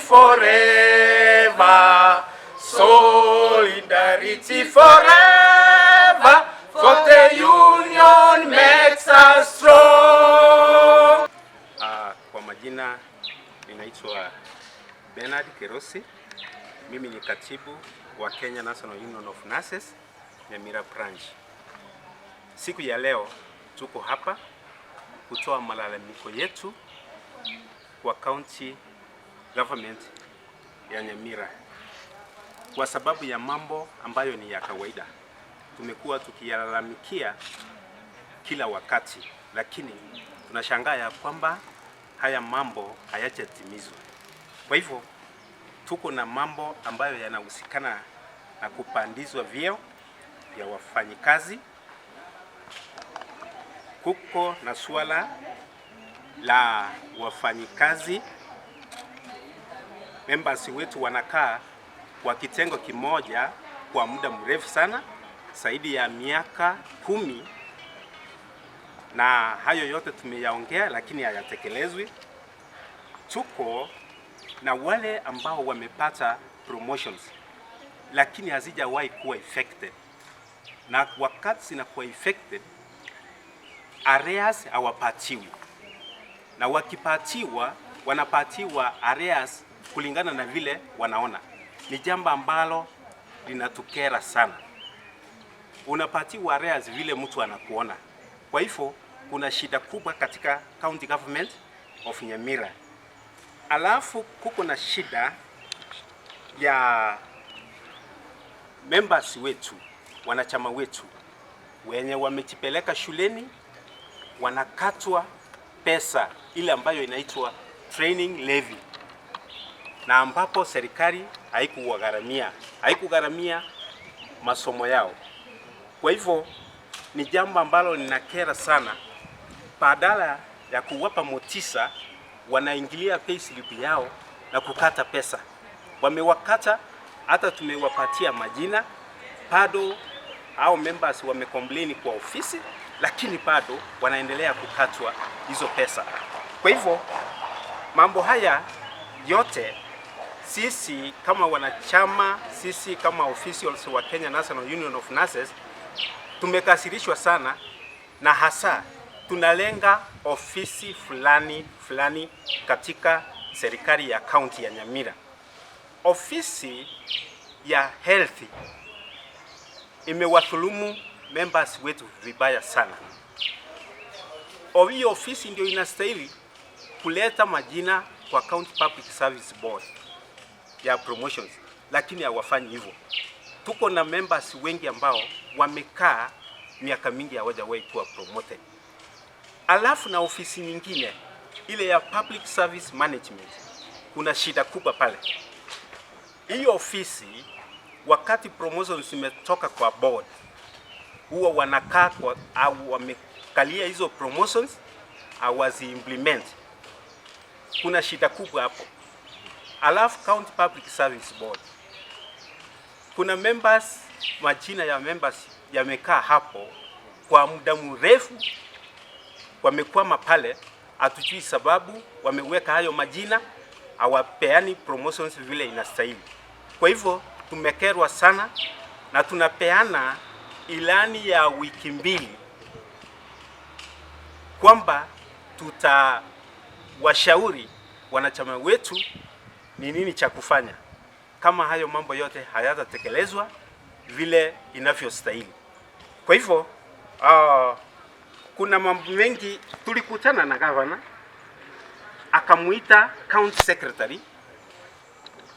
Forever. Solidarity forever. For the union makes us strong. Kwa majina ninaitwa Bernard Kerosi. Mimi ni katibu wa Kenya National Union of Nurses, Nyamira Branch. Siku ya leo tuko hapa kutoa malalamiko yetu kwa county government ya Nyamira kwa sababu ya mambo ambayo ni ya kawaida tumekuwa tukiyalalamikia kila wakati, lakini tunashangaa ya kwamba haya mambo hayajatimizwa. Kwa hivyo tuko na mambo ambayo yanahusikana na kupandizwa vyeo vya wafanyikazi. Kuko na suala la wafanyikazi members wetu wanakaa kwa kitengo kimoja kwa muda mrefu sana, zaidi ya miaka 10, na hayo yote tumeyaongea, lakini hayatekelezwi. Tuko na wale ambao wamepata promotions lakini hazijawahi kuwa effected, na wakati zinakuwa effected, arrears hawapatiwi, na wakipatiwa wanapatiwa arrears kulingana na vile wanaona. Ni jambo ambalo linatukera sana. Unapatiwa arrears vile mtu anakuona. Kwa hivyo kuna shida kubwa katika county government of Nyamira. Alafu kuko na shida ya members wetu, wanachama wetu wenye wamejipeleka shuleni wanakatwa pesa ile ambayo inaitwa training levy, na ambapo serikali haikugharamia masomo yao. Kwa hivyo ni jambo ambalo linakera sana. Badala ya kuwapa motisha, wanaingilia payslip yao na kukata pesa. Wamewakata, hata tumewapatia majina, bado hao members wamecomplain kwa ofisi, lakini bado wanaendelea kukatwa hizo pesa. Kwa hivyo mambo haya yote sisi kama wanachama, sisi kama officials wa Kenya National Union of Nurses tumekasirishwa sana, na hasa tunalenga ofisi fulani fulani katika serikali ya kaunti ya Nyamira. Ofisi ya health imewadhulumu members wetu vibaya sana. Hiyo ofisi ndio inastahili kuleta majina kwa County Public Service Board ya promotions, lakini hawafanyi hivyo. Tuko na members wengi ambao wamekaa miaka mingi hawajawahi kuwa promoted. Alafu na ofisi nyingine ile ya Public Service Management, kuna shida kubwa pale. Hiyo ofisi wakati promotions zimetoka kwa board, huwa wanakaa kwa au wamekalia hizo promotions, hawazi implement. Kuna shida kubwa hapo. Alafu County Public Service Board kuna members, majina ya members yamekaa hapo kwa muda mrefu, wamekwama pale, hatujui sababu wameweka hayo majina, hawapeani promotions vile inastahili. Kwa hivyo tumekerwa sana na tunapeana ilani ya wiki 2 kwamba tutawashauri wanachama wetu ni nini cha kufanya kama hayo mambo yote hayatatekelezwa vile inavyostahili. Kwa hivyo kuna mambo mengi. Tulikutana na gavana akamuita county secretary,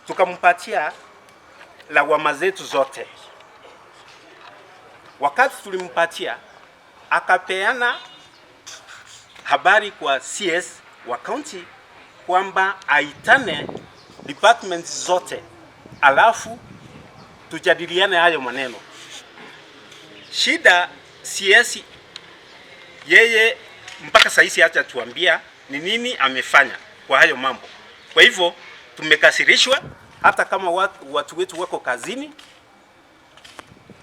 tukampatia lawama zetu zote. Wakati tulimpatia, akapeana habari kwa CS wa county kwamba aitane departments zote, alafu tujadiliane hayo maneno. Shida CS yeye mpaka saizi hajatuambia ni nini amefanya kwa hayo mambo. Kwa hivyo tumekasirishwa, hata kama watu wetu wako kazini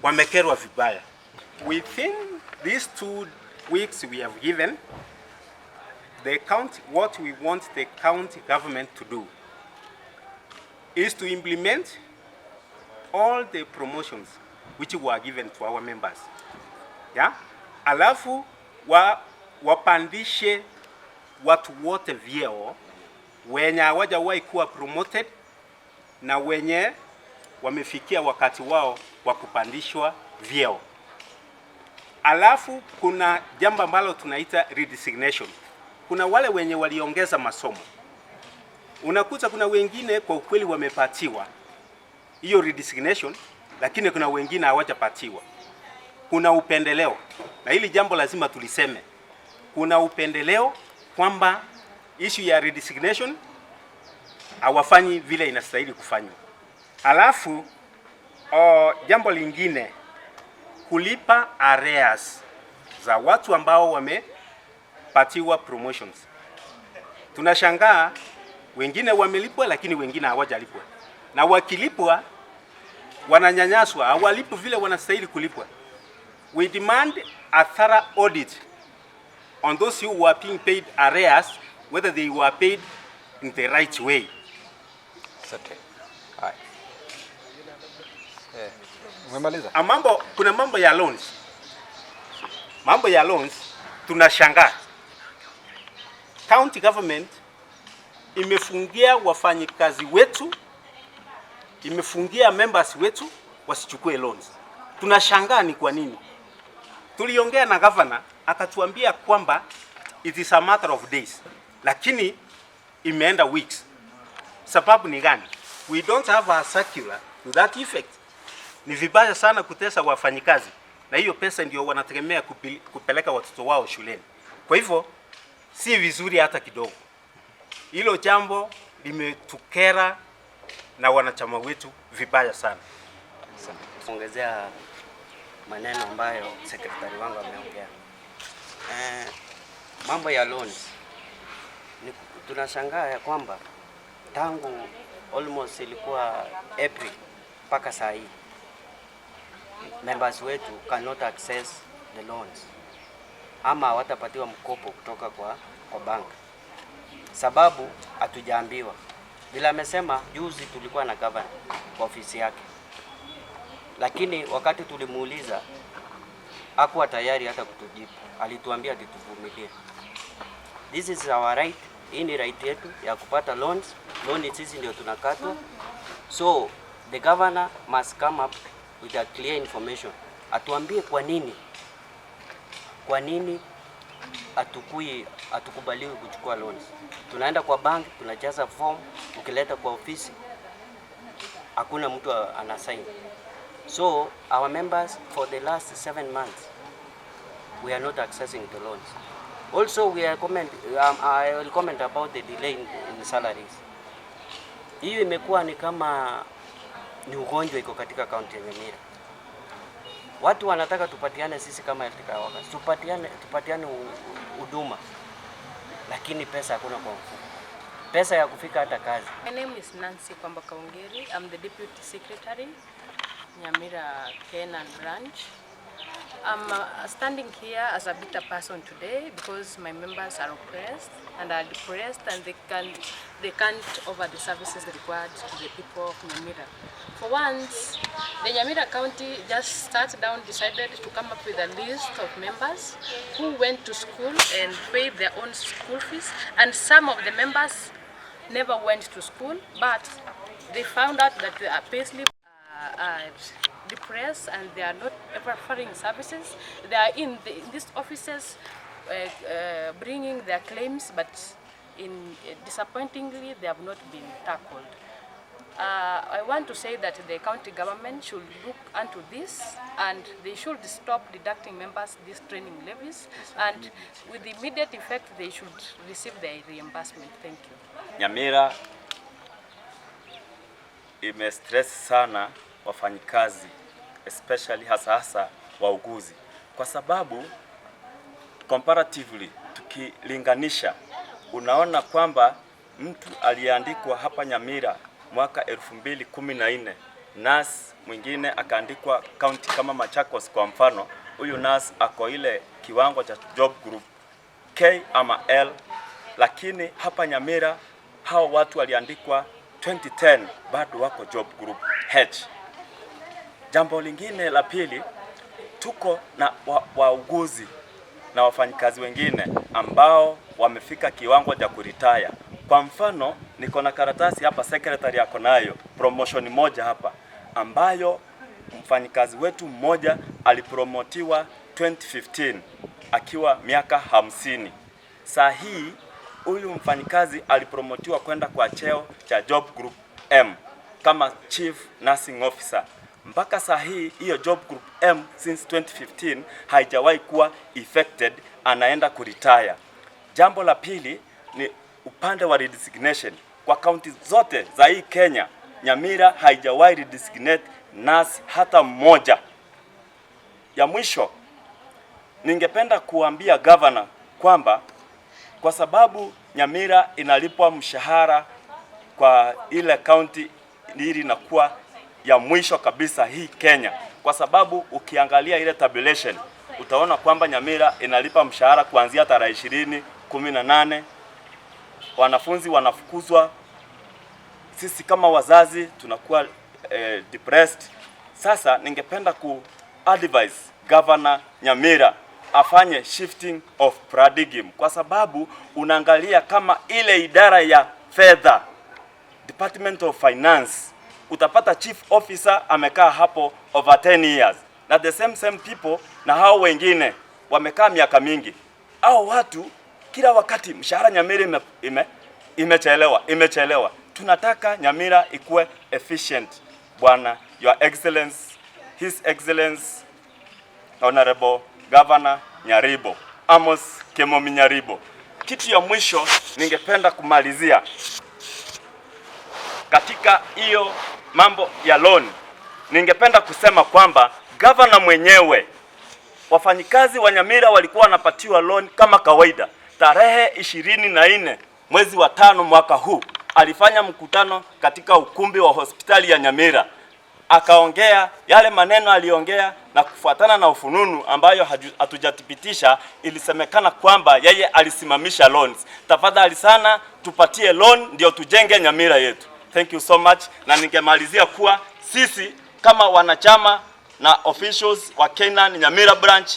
wamekerwa vibaya. Within these 2 weeks we have given the county what we want the county government to do. is to implement all the promotions which were given to our members. Yeah? Alafu wapandishe watu wote vyeo wenye hawajawahi kuwa promoted na wenye wamefikia wakati wao wa kupandishwa vyeo. Alafu kuna jambo ambalo tunaita redesignation. Kuna wale wenye waliongeza masomo, unakuta kuna wengine kwa ukweli wamepatiwa hiyo redesignation, lakini kuna wengine hawajapatiwa. Kuna upendeleo, na hili jambo lazima tuliseme. Kuna upendeleo kwamba issue ya redesignation hawafanyi vile inastahili kufanywa. Alafu jambo lingine, kulipa arrears za watu ambao wamepatiwa promotions. Tunashangaa wengine wamelipwa, lakini wengine hawajalipwa, na wakilipwa wananyanyaswa, hawalipwi vile wanastahili kulipwa. We demand a thorough audit on those who were being paid arrears, whether they were paid in the right way. Asante. Haya. Umemaliza? Kuna mambo ya loans. Mambo ya loans tunashangaa. County government imefungia wafanyikazi wetu, imefungia members wetu wasichukue loans. Tunashangaa ni kwa nini. Tuliongea na governor, akatuambia kwamba it is a matter of days, lakini imeenda weeks. Sababu ni gani? We don't have a circular to that effect. Ni vibaya sana kutesa wafanyikazi, na hiyo pesa ndio wanategemea kupeleka watoto wao shuleni. Kwa hivyo si vizuri hata kidogo. Hilo jambo limetukera na wanachama wetu vibaya sana. Ongezea maneno ambayo secretary wangu ameongea. Mambo ya loans ni tunashangaa ya kwamba tangu almost ilikuwa April mpaka saa hii members wetu cannot access the loans ama hawatapatiwa mkopo kutoka kwa bank, sababu hatujaambiwa. Vile amesema juzi, tulikuwa na governor kwa ofisi yake, lakini wakati tulimuuliza hakuwa tayari hata kutujibu. Alituambia ati tuvumilie. This is our right. Hii ni right yetu ya kupata loans. Loan sisi ndio tunakatwa, so the governor must come up with a clear information, atuambie kwa nini hatukubaliwi kuchukua loans. Tunaenda kwa bank, tunajaza form, ukileta kwa ofisi hakuna mtu anasign. So our members, for the last 7 months we are not accessing the loans. Also I will comment about the delay in salaries. Hiyo imekuwa ni kama ni ugonjwa iko katika kaunti ya Nyamira. Watu wanataka tupatiane sisi kama healthcare workers, tupatiane huduma, lakini pesa hakuna kwa mfuko, pesa ya kufika hata kazi. My name is Nancy Kwamba Kaungeri. I'm the Deputy Secretary, Nyamira Kenan Branch. I'm standing here as a bitter person today because my members are oppressed and are depressed, and they can't offer the services required to the people of Nyamira. For once, the Nyamira County just sat down, decided to come up with a list of members who went to school and paid their own school fees, and some of the members never went to school, but they found out that the payslip are depressed and they are not offering services. They are in these offices bringing their claims, but in disappointingly, they have not been tackled. I want to say that the county government should look into this and they should stop deducting members these training levies, and with immediate effect they should receive their reimbursement. Thank you. Nyamira imestress sana wafanyikazi, especially hasa hasa wauguzi, kwa sababu comparatively tukilinganisha, unaona kwamba mtu aliyeandikwa hapa Nyamira mwaka 2014, nurse mwingine akaandikwa county kama Machakos kwa mfano, huyu nurse ako ile kiwango cha job group K ama L, lakini hapa Nyamira hao watu waliandikwa 2010 bado wako job group H. Jambo lingine la pili, tuko na wauguzi na wafanyikazi wengine ambao wamefika kiwango cha kuretire. Kwa mfano, niko na karatasi hapa, secretary yako nayo promotion moja hapa ambayo mfanyikazi wetu mmoja alipromotiwa 2015 akiwa miaka 50. Saa hii huyu mfanyikazi alipromotiwa kwenda kwa cheo cha job group M kama chief nursing officer. Mpaka saa hii hiyo job group M since 2015 haijawahi kuwa effected, anaenda kuretire. Jambo la pili ni upande wa redesignation. Kwa kaunti zote za hii Kenya, Nyamira haijawahi redesignate nurse hata mmoja. Ya mwisho, ningependa kuambia governor kwamba kwa sababu Nyamira inalipwa mshahara kwa ile kaunti ili inakuwa ya mwisho kabisa hii Kenya, kwa sababu ukiangalia ile tabulation utaona kwamba Nyamira inalipa mshahara kuanzia tarehe 20, 18, wanafunzi wanafukuzwa, sisi kama wazazi tunakuwa depressed. Sasa ningependa ku advise Governor Nyamira afanye shifting of paradigm, kwa sababu unaangalia kama ile idara ya fedha, Department of Finance, utapata chief officer amekaa hapo over 10 years na the same same people na hao wengine wamekaa miaka mingi. Hao watu kila wakati mshahara Nyamira imechelewa imechelewa. Tunataka Nyamira ikuwe efficient. Bwana Your Excellence, His Excellence Honorable Governor Nyaribo, Amos Kemomi Nyaribo. Kitu ya mwisho ningependa kumalizia katika hiyo mambo ya loan, ningependa kusema kwamba governor mwenyewe, wafanyikazi wa Nyamira walikuwa wanapatiwa loan kama kawaida. Tarehe 24 mwezi wa 5 mwaka huu alifanya mkutano katika ukumbi wa hospitali ya Nyamira, akaongea yale maneno aliongea, na kufuatana na ufununu ambayo hatujathibitisha, ilisemekana kwamba yeye alisimamisha loans. Tafadhali sana tupatie loan ndio tujenge Nyamira yetu. Thank you so much, na ningemalizia kuwa sisi kama wanachama na officials wa Kenyan Nyamira branch.